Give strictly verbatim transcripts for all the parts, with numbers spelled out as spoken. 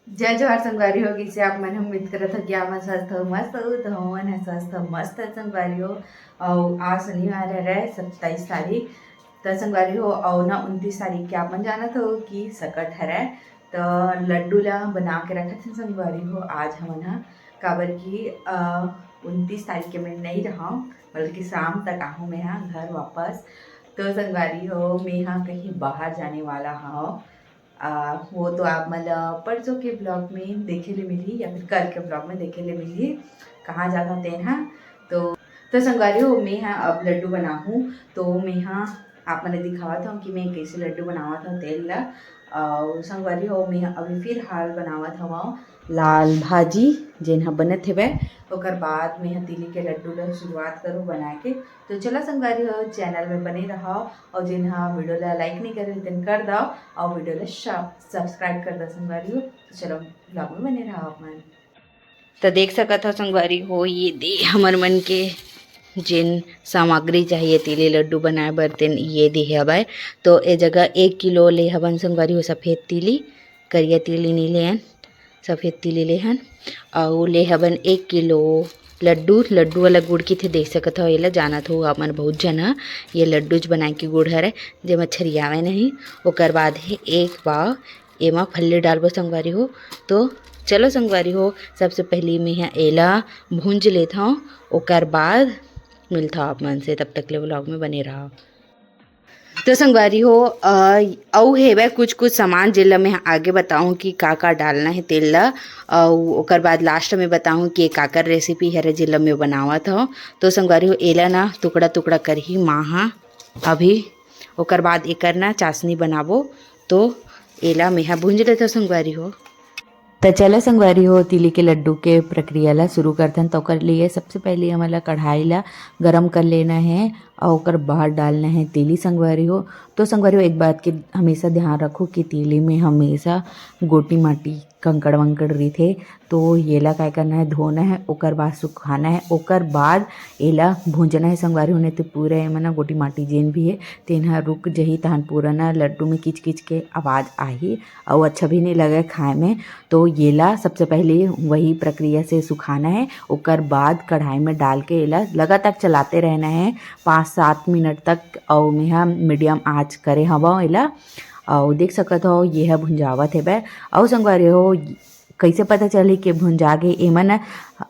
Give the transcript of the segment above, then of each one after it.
जय जोहार संगवारी हो, कइसे आप मन? हम उम्मीद करत हो कि आप मन स्वस्थ हो, मस्त हो। तो हमन ह स्वस्थ हो, मस्त है संगवारी हो। अउ आज शनिवार हरे, सत्ताईस तारीख। तो संगवारी हो, अउ ना उनतीस तारीख के आप मन जानत हो कि सकट हरे, तो लड्डू ला बना के रखत हन संगवारी हो आज हमन ह, काबर कि, अ, उनतीस तारीख के मैं नहीं रहूँ, बल्कि शाम तक आहूँ मैं ह घर वापस। तो संगवारी हो, मैं ह कहीं बाहर जाने वाला हूँ। अ, वो तो आप मन ल परसों के vlog में देखे ले मिलही या फिर कल के vlog में देखे ले मिलही, कहाँ जात हन तेन ह। तो, तो संगवारी हो, मैं ह अब लड्डू बनाहूँ, तो मैं ह आप मन ल दिखावत हूँ कि मैं कैसे लड्डू बनावत हूँ तेल ला। अउ संगवारी हो, मैं ह अभी फिलहाल बनावत हवं लाल भाजी, जेन ह बनत हेवय, ओकर बाद मैं ह तिली के लड्डू ला शुरुआत करूँ बनाए के। तो चलो संगवारी हो, channel में बने रहो, अउ जेन ह video ला like नहीं करे तेन कर दो, अउ video ला श-, subscribe कर दो संगवारी हो। तो चलो vlog में बने रहो आप मन। तो देख सकत हो संगवारी हो, ये दे हमर मन के जेन सामग्री चाहिए तिली लड्डू बनाए बर, तेन ये दे हवय। तो ए जगह एक किलो ले हवन संगवारी हो सफेद तिली, करिया तिली नी लेन, सफेद तिली लेहन। अउ ले हवन एक किलो लड्डू। लड्डू वाला गुड़ किथे देख सकत हो, एला जानत हो आप मन बहुत झन ह, ये लड्डू च बनाए के गुड़ हरे, जेमा छरियावे नहीं। ओकर बाद हे एक पाव एमा फल्ली डालबो संगवारी हो। तो चलो संगवारी हो, सबसे पहली मैं ह एला भूंज लेत हव, ओकर बाद मिलत हव आप मन से। तब तक ले vlog में बने रहो। तो संगवारी हो, अ, अउ हेवय कुछ कुछ सामान, जेला मैं आगे बताऊं कि का का डालना है तेल ला, अउ ओकर बाद last में बताऊं कि काकर recipe हरे, जेला मैं बनावत हव। तो संगवारी हो, एला ना टुकड़ा टुकड़ा करही माँ ह अभी, ओकर बाद एकर ना चाशनी बनाबो। तो एला मैं ह भूंज लेथव संगवारी हो। त चला संगवारी हो, तिली के लड्डू के प्रक्रिया ला शुरू करथन। त ओकर लिए सबसे पहले हमन ला कढ़ाई ला गरम कर लेना है अउ ओकर बाद डालना है तिली संगवारी हो। तो संगवारी हो, एक बात के हमेशा ध्यान रखो कि तिली में हमेशा गोटी माटी, कंकड़ वंकड़ रहिथे। तो येला काय करना है, धोना है, ओकर बाद सुखाना है, ओकर बाद एला भूंजना है संगवारी हो, नहीं तो पूरा एमा ना गोटी माटी जेन भी है तेन ह रुक जही, तहन पूरा ना लड्डू में किच किच के आवाज आही। अउ अच्छा भी नहीं लगे खाए में। तो येला सबसे पहले वही प्रक्रिया से सुखाना है, ओकर बाद कढ़ाई में डाल के एला लगातार चलाते रहना है पाँच सात मिनट तक, अउ मैं ह medium आंच करे हवं एला। अउ देख सकत हो, ये ह भुंजावत हेबे। अउ संगवारी हो, कैसे पता चलही कि भुंजा गे? एमन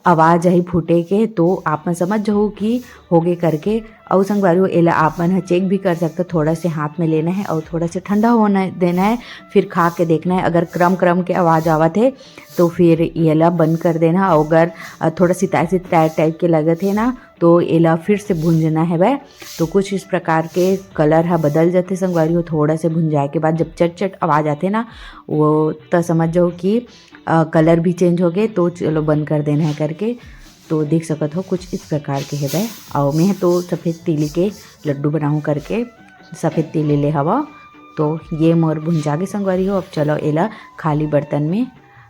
आवाज आही फूटे के, तो आप मन समझ जाहू कि होगे करके। अउ संगवारी हो, एला आप मन ह check भी कर सकता, थोड़ा से हाथ में लेना है और थोड़ा से ठंडा होना देना है, फिर खा के देखना है। अगर क्रम क्रम के आवाज आवत है, तो फिर एला बंद कर देना। अउ अगर, अ, थोड़ा सिताई सिताई type के लगत है ना, तो एला फिर से भूंजना है वह। तो कुछ इस प्रकार के colour ह बदल जाथे संगवारी हो। थोड़ा से भुंजाए के बाद जब चट चट आवाज आथे ना, वो त समझ जाओ कि, अ, colour भी change हो गए, तो चलो बंद कर देना है करके। तो देख सकत हो, कुछ इस प्रकार के हेवय। अउ मैं तो सफेद तिली के लड्डू बनाहूँ करके सफेद तिली ले हवा। तो ये मोर भुंजा गे संगवारी हो। अब चलो एला खाली बर्तन में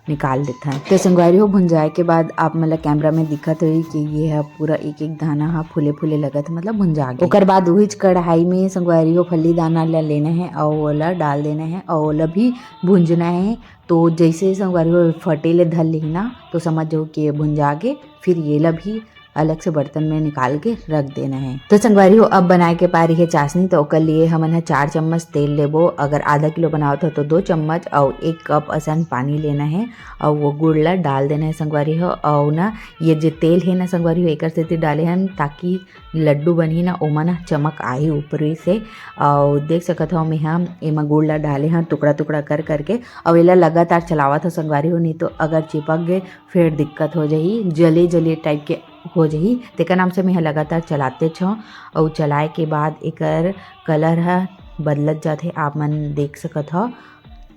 निकाल देथन। तो संगवारी हो, भुंजाए के बाद आप मन ला camera में दिखत होही कि ये ह पूरा एक एक दाना ह फूले फूले लगत हे, मतलब भुंजा गे। ओकर बाद उहीच कढ़ाई में संगवारी हो फल्ली दाना ला लेना है और ओला डाल देना है और ओला भी भुंजना है। तो जैसे संगवारी हो फटे ले धर लेही ना, तो समझ जाओ कि ये भुंजा गे। फिर येला भी अलग से बर्तन में निकाल के रख देना है। तो संगवारी हो, अब बनाए के पारी है चाशनी, तो ओकर लिए हमन ह चार चम्मच तेल लेबो। अगर आधा किलो बनावत हो तो दो चम्मच और एक कप असन पानी लेना है और वो गुड़ ला डाल देना है संगवारी हो। और ना, ये जे तेल है ना संगवारी हो, एकर सेती डाले हन ताकि लड्डू बनही ना, ओमा ना चमक आही ऊपरी से। और देख सकत हो, मैं हम एमा गुड़ ला डाले हन टुकड़ा टुकड़ा कर करके, और एला लगातार चलावत हो संगवारी हो, नहीं तो अगर चिपक गए फिर दिक्कत हो जाही, जले जले type के हो जाही। तेकर नाम से मैं ह लगातार चलाते छौं, अउ चलाए के बाद एकर colour ह बदलत जाथे, आप मन देख सकत हव।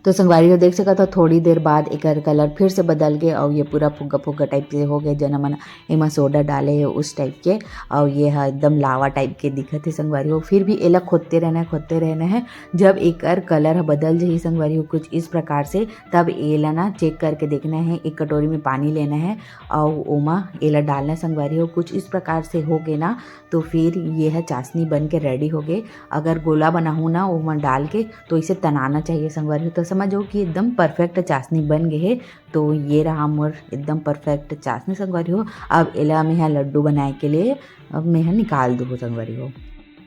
तो संगवारी हो, देख सकत हव, थोड़ी देर बाद एकर colour फिर से बदल गे, अउ ये पूरा फुग्गा फुग्गा type के हो गए, जेन मन एमा सोडा डाले हे उस type के, अउ ये ह एकदम लावा type के दिखत हे संगवारी हो। फिर भी एला खोदते रहना है, खोदते रहना है। जब एकर colour ह बदल जाही संगवारी हो कुछ इस प्रकार से, तब एला ना check करके देखना है। एक कटोरी में पानी लेना है और ओमा एला डालना है संगवारी हो। कुछ इस प्रकार से हो गए ना, तो फिर ये है चाशनी बन के ready हो गए। अगर गोला बनाहूँ ना ओमा डाल के, तो इसे तनाना चाहिए संगवारी हो। तो जो कि एकदम परफेक्ट चाशनी बन गे हे। तो ये रहा मोर एकदम परफेक्ट चाशनी संगवारी हो। अब एला मेहा लड्डू बनाए के लिए अब मेहा निकाल दूँ संगवारी हो।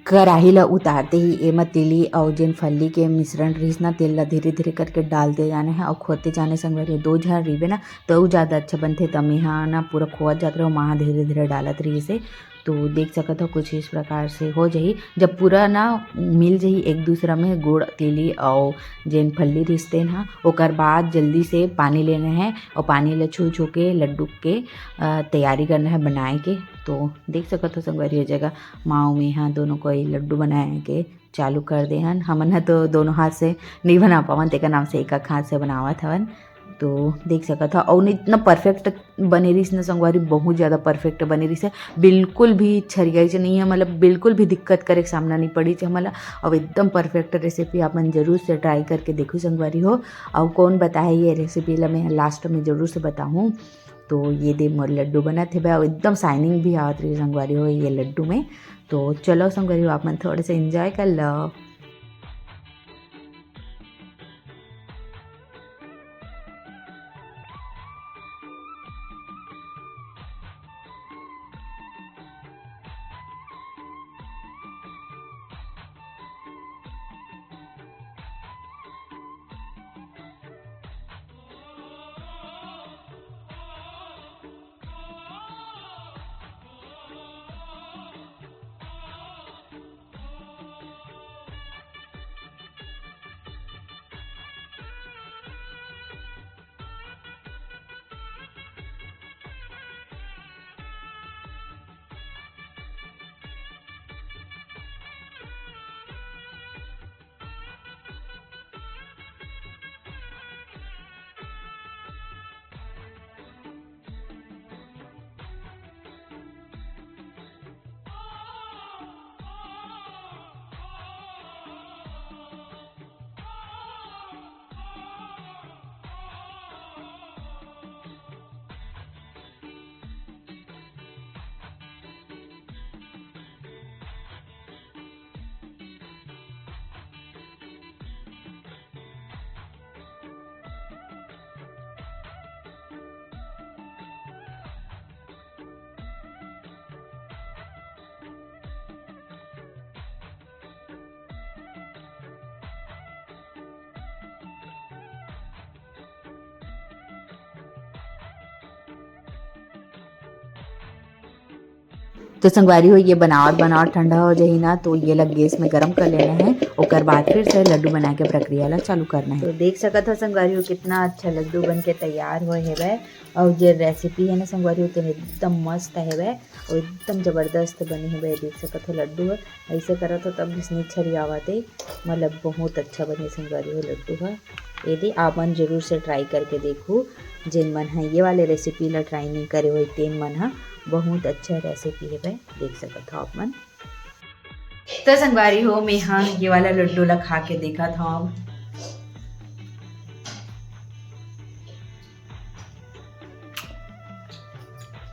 कढ़ाई ला उतारते ही एमा तिली अउ जेन फल्ली के मिश्रण रहिस ना, तेल ला धीरे धीरे करके डालते जाना हे अउ खोदते जाना हे संगवारी हो। दो झन रहिबे ना, तो अउ ज्यादा अच्छा बनथे। त मेहा ना पूरा खोदत जात रहेंव, माँ धीरे धीरे डालत रहिस हे। तो देख सकत हो, कुछ इस प्रकार से हो जाही। जब पूरा ना मिल जाही एक दूसरा में गुड़, तिली अउ जेन फल्ली रहिस तेन ह, ओकर बाद जल्दी से पानी लेना हे अउ पानी ला छू छू के लड्डू के, अ, तैयारी करना हे बनाए के। तो देख सकत हो संगवारी हो, जगह माँ अउ मेहा दोनों कोई लड्डू बनाए के चालू कर दे हन। हमन ह तो दोनों हाथ से नइ बना पावन, तेकर नाम से एक हाथ से बनावत हवन। तो देख सकत हो, अउ इतना परफेक्ट बने रहिस न संगवारी, बहुत ज्यादा परफेक्ट बने रहिस हे। बिल्कुल भी छरियाइस नइ हे, मतलब बिल्कुल भी दिक्कत करे के सामना नइ पड़िस हे हमन ला। अब एकदम परफेक्ट रेसिपी आप मन जरूर से ट्राई करके देखो संगवारी हो। अउ कौन बताए ये रेसिपी ला, मैं लास्ट में जरूर से बताहूँ। तो ये दे मोर लड्डू बनत हेबे, अउ एकदम शाइनिंग भी आवत रही संगवारी हो ये लड्डू में। तो चलो संगवारी हो, आप मन थोड़े से एंजॉय कर लो। तो संगवारी हो, ये बनावत बनावत ठंडा हो जाही ना, तो ये ला गैस में गरम कर लेना है। ओकर बाद फिर से लड्डू बनाए के प्रक्रिया ला चालू करना है। तो देख सकत हो संगवारी हो, कितना अच्छा लड्डू बन के तैयार होए हेवय। और जे रेसिपी है ना संगवारी हो, तेन एकदम मस्त हेवय और एकदम जबरदस्त बने हेवय। देख सकत हो लड्डू ह ऐसे करत हो तब घिसनी छरियावत हे, मतलब बहुत अच्छा बने संगवारी हो लड्डू ह। ये दे आप मन जरूर से ट्राई करके देखू। जेन मन ह ये वाले रेसिपी ला ट्राई नहीं करे होय, तेन मन ह बहुत अच्छा रेसिपी हेवय, देख सकत हो आप मन। तो संगवारी हो, मैं हा ये वाला लड्डू ला खा के देखत हव।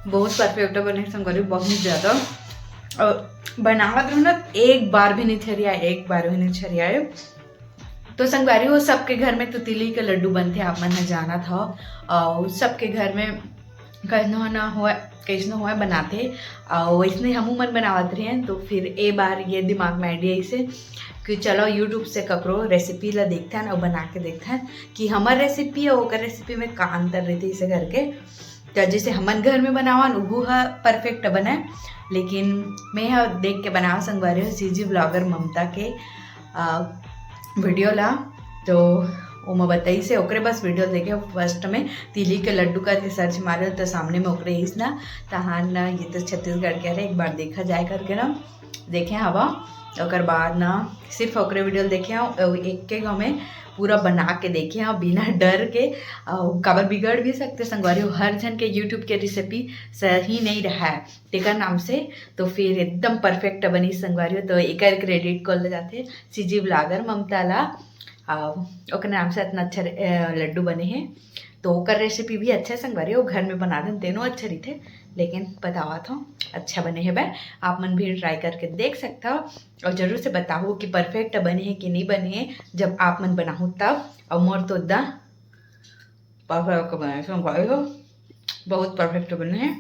बहुत परफेक्ट बने संगवारी, बहुत ज्यादा। और बनावत रहूं ना, एक बार भी नहीं छरिया, एक बार भी नहीं छरिया। तो संगवारी हो, सबके घर में तो तिली के लड्डू बनथे, आप मन ह जानत हव। और सबके घर में कइसनो ना होय, कइसनो होय बनाथे। और वैसने हमू मन बनावत रहेन, तो फिर ए बार ये दिमाग में आइडिया ऐसे कि चलो YouTube से ककरो रेसिपी ला देखथन और बना के देखथन कि हमर रेसिपी और ओकर रेसिपी में का अंतर रहथे, इसे करके। तो जैसे हमन घर में बनावन, उहू ह परफेक्ट बने, लेकिन मैं ह देख के बनाव संगवारी हो सीजी ब्लॉगर ममता के, अ, वीडियो ला। तो ओमा बताइस हे, ओकरे बस वीडियो देखे, फर्स्ट में तिली के लड्डू करके सर्च मारे, तो सामने में ओकरे आइस ना, तहान ना ये तो छत्तीसगढ़ के हरे, एक बार देखा जाए करके ना देखे हवा। ओकर बाद ना सिर्फ ओकरे वीडियो देखे हव, अउ एक के गाँव में पूरा बना के देखे हव बिना डर के। अउ काबर बिगड़ भी सकथे संगवारी हो, हर झन के YouTube के रेसिपी सही नहीं रहा है तेकर नाम से, तो फिर एकदम परफेक्ट बनी संगवारी हो। तो एकर क्रेडिट को ले जाथे सीजी ब्लॉगर ममता ला। अ, ओकर नाम से इतना अच्छा रे-, अ, लड्डू बने हे। तो ओकर रेसिपी भी अच्छा हे संगवारी हो, घर में बना देन तेनो अच्छा रहिथे। लेकिन बतावत हूँ, अच्छा बने हे बे, आप मन भी ट्राई करके देख सकता हो और जरूर से बताओ कि परफेक्ट बने हे कि नहीं बने हे। जब आप मन बनाहू तब, और मोर तो दा परफेक्ट बने हे संगवारी हो, बहुत परफेक्ट बने हे।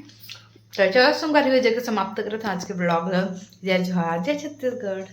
तो चलो संगवारी हो, जगह समाप्त करत हूँ आज के ब्लॉग ल। जय जोहार, जय छत्तीसगढ़।